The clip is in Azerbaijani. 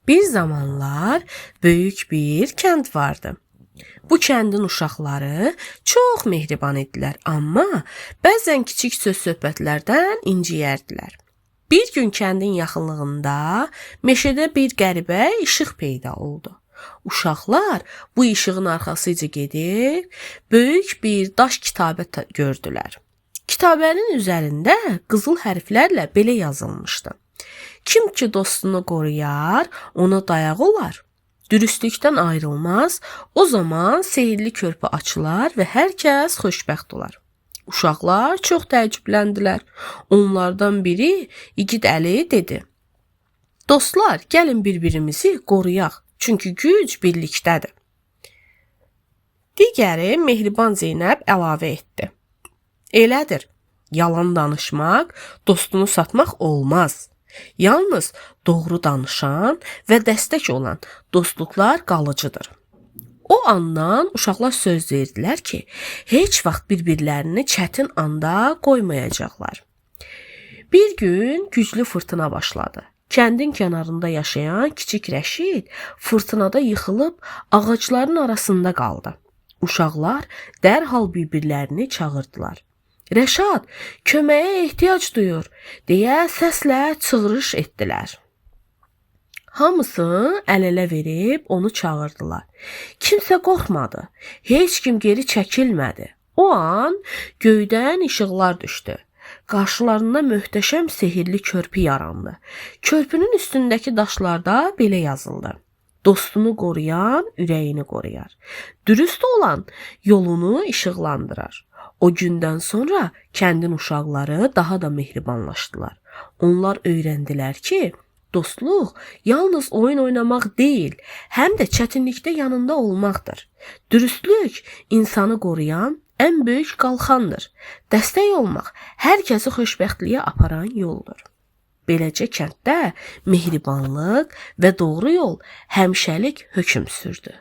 Bir zamanlar böyük bir kənd vardı. Bu kəndin uşaqları çox mehriban idilər, amma bəzən kiçik söz-söhbətlərdən inciyərdilər. Bir gün kəndin yaxınlığında meşədə bir qəribə işıq peyda oldu. Uşaqlar bu işığın arxasıca gedib böyük bir daş kitabə gördülər. Kitabənin üzərində qızıl hərflərlə belə yazılmışdı: Kim ki dostunu qoruyar, ona dayaq olar. Dürüstlükdən ayrılmaz, o zaman sehirli körpü açılar və hər kəs xoşbəxt olar. Uşaqlar çox təəccübləndilər. Onlardan biri İgid Əli dedi: "Dostlar, gəlin bir-birimizi qoruyaq, çünki güc birlikdədir." Digəri Mehriban Zeynəb əlavə etdi: "Elədir. Yalan danışmaq, dostunu satmaq olmaz. Yalnız doğru danışan və dəstək olan dostluqlar qalıcıdır." O andan uşaqlar söz verdilər ki, heç vaxt bir-birlərini çətin anda qoymayacaqlar. Bir gün güclü fırtına başladı. Kəndin kənarında yaşayan kiçik Rəşid fırtınada yıxılıb ağacların arasında qaldı. Uşaqlar dərhal bir-birlərini çağırdılar. "Rəşad, köməyə ehtiyac duyur," deyə səslə çığırış etdilər. Hamısı əl-ələ verib onu çağırdılar. Kimsə qorxmadı. Heç kim geri çəkilmədi. O an göydən işıqlar düşdü. Qarşılarında möhtəşəm sehirli körpü yarandı. Körpünün üstündəki daşlarda belə yazıldı: "Dostunu qoruyan ürəyini qoruyar. Dürüst olan yolunu işıqlandırar." O gündən sonra kəndin uşaqları daha da mehribanlaşdılar. Onlar öyrəndilər ki, dostluq yalnız oyun oynamaq deyil, həm də çətinlikdə yanında olmaqdır. Dürüstlük insanı qoruyan ən böyük qalxandır. Dəstək olmaq hər kəsi xoşbəxtliyə aparan yoldur. Beləcə kənddə mehribanlıq və doğru yol həmişəlik hökm sürdü.